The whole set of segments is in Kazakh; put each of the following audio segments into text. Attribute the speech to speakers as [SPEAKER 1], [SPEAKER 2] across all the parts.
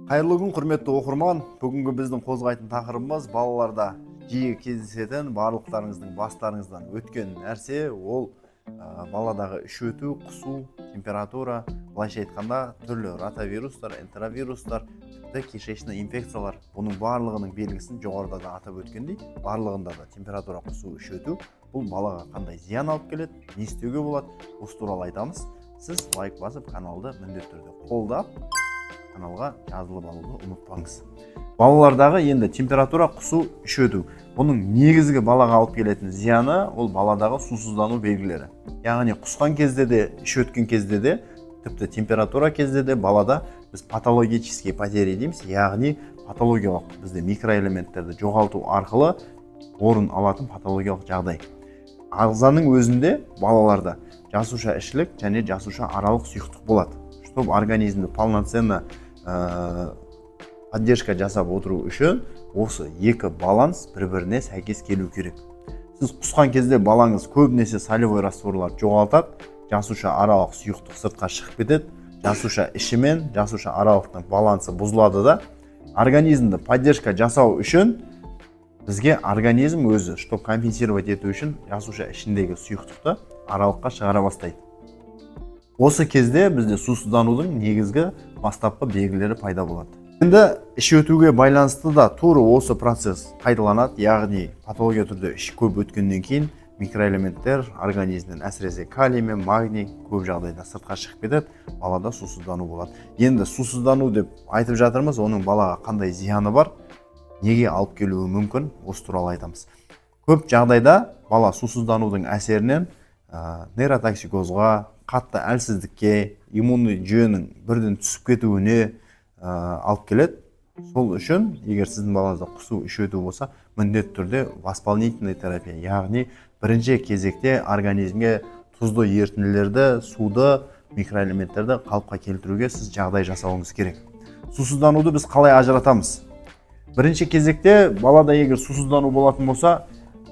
[SPEAKER 1] Қайырлы күн, құрметті оқырман. Бүгінгі біздің қозғайтын тақырыбымыз балаларда жиі кездесетін, барлықтарыңыздың бастарыңыздан өткен нәрсе, ол баладағы іш өту, құсу, температура, былайша айтқанда түрлі ротавирустар, энтеровирустар, тіпті кишечный инфекциялар. Бұның барлығының белгісін жоғарыда да атап өткендей, барлығында да температура, құсу, іш өту. Бұл балаға қандай зиян алып келеді, не істеуге болады, осы туралы айтамыз. Сіз лайк басып, каналды міндетті түрде қолдап, каналға жазылып алуды ұмытпаңыз. Балалардағы енді температура, құсу, іш өту. Бұның негізгі балаға алып келетін зияны ол баладағы сусыздану белгілері. Яғни құсқан кезде де, іш өткен кезде де, тіпті температура кезде де балада біз патологические потери дейміз, яғни патологиялық бізде микроэлементтерді жоғалту арқылы орын алатын патологиялық жағдай. Ағзаның өзінде балаларда жасуша ішілік және жасуша аралық сұйықтық болады. Чтобы организмді полноценно поддержка жасап отыру үшін осы екі баланс бір-біріне сәйкес келу керек. Сіз құсқан кезде балаңыз көбінесе солевой растворлар жоғалтады, жасуша аралық сұйықтық сыртқа шығып кетеді, жасуша ішімен жасуша аралықтың балансы бұзылады да, организмді поддержка жасау үшін бізге организм өзі, чтобы компенсировать ету үшін, жасуша ішіндегі сұйықтықты аралыққа шығара бастайды. Осы кезде бізде сусызданудың негізгі бастапқы белгілері пайда болады. Енді іш өтуге байланысты да тура осы процесс қайталанады, яғни патология түрде іш көп өткеннен кейін микроэлементтер организмнен, әсіресе калий мен магний көп жағдайда сыртқа шығып кетеді, балада сусыздану болады. Енді сусыздану деп айтып жатырмыз, оның балаға қандай зияны бар, неге алып келуі мүмкін, осы туралы айтамыз. Көп жағдайда бала сусызданудың әсерінен нейротоксикозға, қатты әлсіздікке, иммунный жүйенің бірден түсіп кетуіне алып келеді. Сол үшін, егер сіздің балаңызда құсу, іш өту болса, міндетті түрде восполнительный терапия, яғни бірінші кезекте организмге тұзды ерітінділерді, суды, микроэлементтерді қалыпқа келтіруге сіз жағдай жасауыңыз керек. Сусыздануды біз қалай ажыратамыз? Бірінші кезекте балада егер сусыздану болатын болса,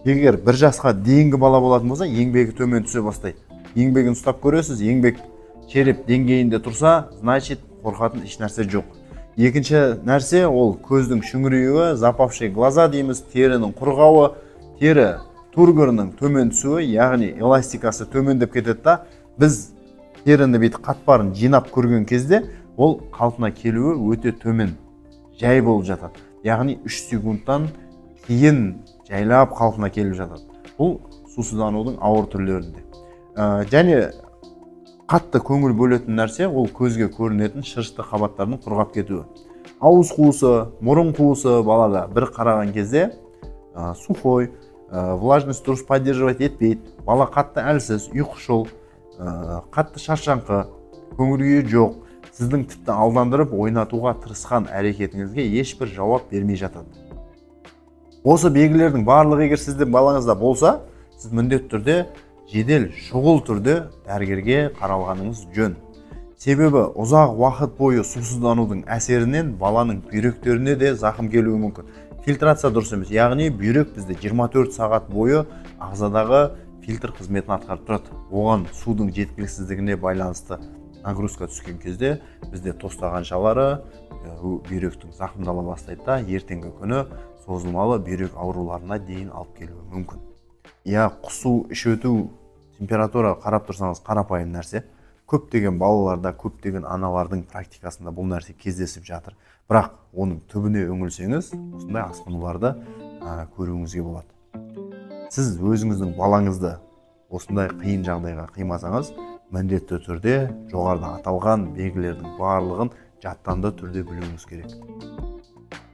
[SPEAKER 1] егер бір жасқа дейінгі бала болатын болса, еңбегі төмен түсе бастайды. Еңбегін ұстап көресіз, еңбек череп деңгейінде тұрса, значит қорқатын еш нәрсе жоқ. Екінші нәрсе ол көздің шүңіреуі, запавшие глаза дейміз, терінің құрғауы, тері тургорының төмен түсуі, яғни эластикасы төмендеп кетеді да, біз теріні бүйтіп қатпарын жинап көрген кезде ол қалпына келуі өте төмен, жай болып жатады. Яғни 3 секундтан кейін жайлап қалпына келіп жатады. Бұл сусызданудың ауыр түрлерінде. Және қатты көңіл бөлетін нәрсе ол көзге көрінетін шырышты қабаттардың құрғап кетуі. Ауыз қуысы, мұрын қуысы балада бір қараған кезде сухой, влажность дұрыс поддерживать етпейді, бала қатты әлсіз, ұйқышыл, қатты шаршаңқы, көңіл күйі жоқ. Сіздің тіпті алдандырып ойнатуға тырысқан әрекетіңізге ешбір жауап бермей жатады. Осы белгілердің барлығы егер сіздің балаңызда болса, сіз міндетті түрде жедел, шұғыл түрде дәрігерге қаралғаныңыз жөн. Себебі ұзақ уақыт бойы сусызданудың әсерінен баланың бүйректеріне де зақым келуі мүмкін. Фильтрация дұрыс емес, яғни бүйрек бізде 24 сағат бойы ағзадағы фильтр қызметін атқарып тұрады. Оған судың жеткіліксіздігіне байланысты нагрузка түскен кезде бізде тостағаншалары бүйректің зақымдала бастайды да, ертеңгі күні созылмалы бүйрек ауруларына дейін алып келуі мүмкін. Я құсу, іш өту, температура қарап тұрсаңыз қарапайым нәрсе. Көптеген балаларда, көптеген аналардың практикасында бұл нәрсе кездесіп жатыр. Бірақ оның түбіне үңілсеңіз, осындай асқынуларды көруіңізге болады. Сіз өзіңіздің балаңызды осындай қиын жағдайға қимасаңыз, міндетті түрде жоғарыда аталған белгілердің барлығын жаттанды түрде білуіңіз керек.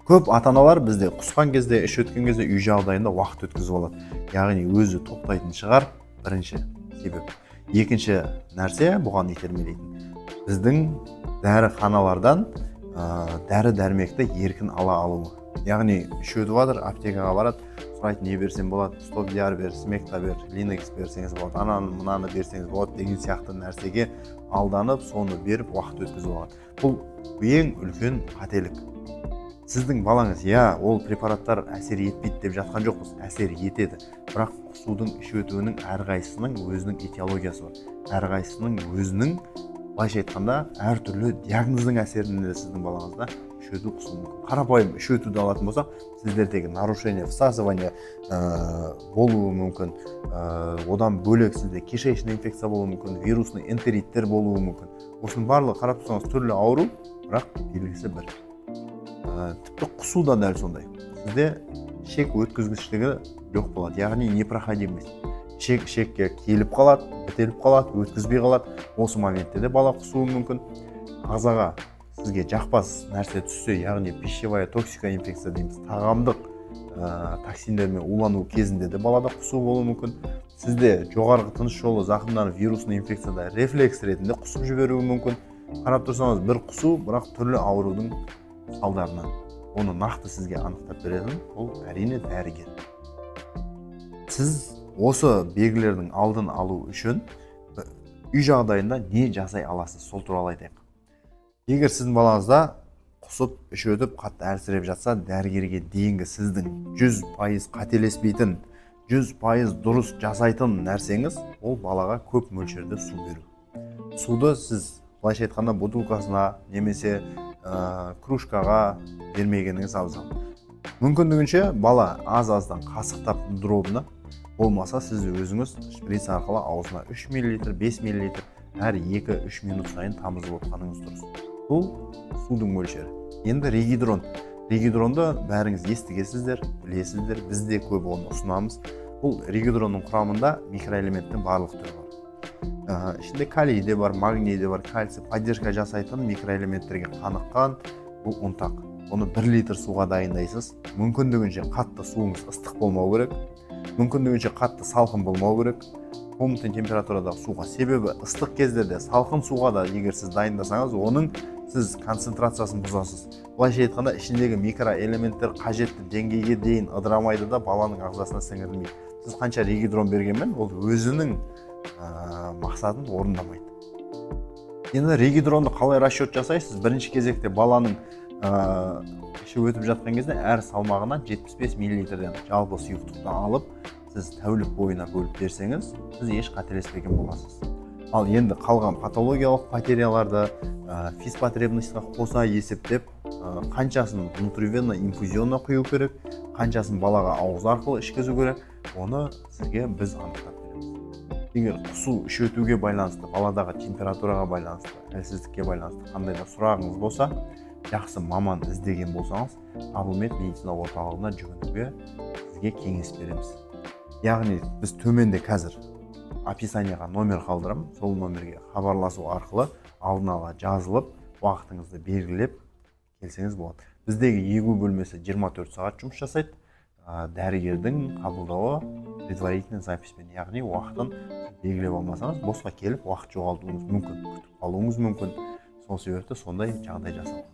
[SPEAKER 1] Көп ата-аналар бізде құсқан кезде, іш өткен кезде үй жағдайында уақыт өткізіп алады. Яғни өзі тоқтайтын шығар, бірінші себеп. Екінші нәрсе бұған итермелейтін, біздің дәріханалардан дәрі-дәрмекті еркін ала алуы. Яғни іш өтіп жатыр, аптекаға барады, сұрайды, не берсем болады, стоп-диар бер, смекта бер, линекс берсеңіз болады, ананы мынаны берсеңіз болады деген сияқты нәрсеге алданып, соны беріп уақыт өткізіп алады. Бұл ең үлкен қателік. Сіздің балаңыз, иә, ол препараттар әсер етпейді деп жатқан жоқпыз, әсер етеді. Бірақ құсудың, іш өтуінің әрқайсысының өзінің этиологиясы бар, әрқайсысының өзінің Былайша айтқанда, әртүрлі диагноздың әсерінде сіздің балаңызда іш өту құсуы мүмкін. Қарапайым іш өтуді алатын болсақ, сіздердегі нарушение всасывания болуы мүмкін. Одан бөлек сізде кишечный инфекция болуы мүмкін, вирусный энтериттер болуы мүмкін. Осының барлығы қарап тұрсаңыз түрлі ауру, бірақ белгісі бір. Тіпті құсу да дәл сондай. Сізде ішек өткізгіштігі жоқ болады, яғни непроходимость. Ішек ішекке келіп қалады, бітеліп қалады, өткізбей қалады. Осы моментте де бала құсуы мүмкін. Ағзаға сізге жақпас нәрсе түссе, яғни пищевая токсика инфекция дейміз, тағамдық токсиндермен улану кезінде де балада құсу болуы мүмкін. Сізде жоғарғы тыныс жолы зақымданып вирусный инфекцияда рефлекс ретінде құсып жіберуі мүмкін. Қарап тұрсаңыз бір құсу, бірақ түрлі аурудың салдарынан. Оны нақты сізге анықтап беретін ол әрине дәрігер. Сіз осы белгілердің алдын алу үшін үй жағдайында не жасай аласыз, сол туралы айтайық. Егер сіздің балаңызда құсып, іш өтіп, қатты әлсіреп жатса, дәрігерге дейінгі сіздің 100% қателеспейтін, 100% дұрыс жасайтын нәрсеңіз ол балаға көп мөлшерде су беру. Суды сіз былайша айтқанда бутылкасына немесе кружкаға бермегеніңіз абзал. Мүмкіндігінше бала аз-аздан қасықтап дробно, болмаса сіз өзіңіз шприц арқылы аузына 3 мл, 5 мл әр 2-3 минут сайын тамызып отқаныңыз дұрыс. Бұл судың мөлшері. Енді регидрон. Регидронды бәріңіз естігенсіздер, білесіздер, біз де көп оны ұсынамыз. Бұл регидронның құрамында микроэлементтің барлық түрі бар. Ішінде калий де бар, магний де бар, кальций, поддержка жасайтын микроэлементтерге қаныққан бұл ұнтақ. Оны 1 литр суға дайындайсыз. Мүмкіндігінше қатты суыңыз ыстық болмау керек. Мүмкіндігінше қатты салқын болмау керек. Комнатный температурадағы суға. Себебі ыстық кездерде салқын суға да егер сіз дайындасаңыз, оның сіз концентрациясын бұзасыз. Былайша айтқанда, ішіндегі микроэлементтер қажетті деңгейге дейін ыдырамайды да баланың ағзасына сіңірілмейді. Сіз қанша регидрон бергенмен, ол өзінің мақсатын орындамайды. Енді регидронды қалай расчет жасайсыз? Бірінші кезекте баланың іші өтіп жатқан кезде әр салмағынан 75 миллилитрден жалпы сұйықтықты алып, сіз тәулік бойына бөліп берсеңіз, сіз еш қателеспеген боласыз. Ал енді қалған патологиялық потеряларды физпотребностьқа қоса есептеп, қаншасын внутривенно инфузионно құю керек, қаншасын балаға ауыз арқылы ішкізу керек, оны сізге біз анықтап береміз. Егер құсу, іш өтуге байланысты, баладағы температураға байланысты, әлсіздікке байланысты қандай да сұрағыңыз болса, жақсы маман іздеген болсаңыз, Абылмед медицина орталығына жүгінуге сізге кеңес береміз. Яғни біз төменде қазір описанияға номер қалдырамын, сол номерге хабарласу арқылы алдын ала жазылып, уақытыңызды белгілеп келсеңіз болады. Біздегі егу бөлмесі 24 сағат жұмыс жасайды. Дәрігердің қабылдауы предварительный записпен, яғни уақытын белгілеп алмасаңыз, босқа келіп уақыт жоғалтуыңыз мүмкін, күтіп қалуыңыз мүмкін. Сол себепті сондай жағдай жасалған.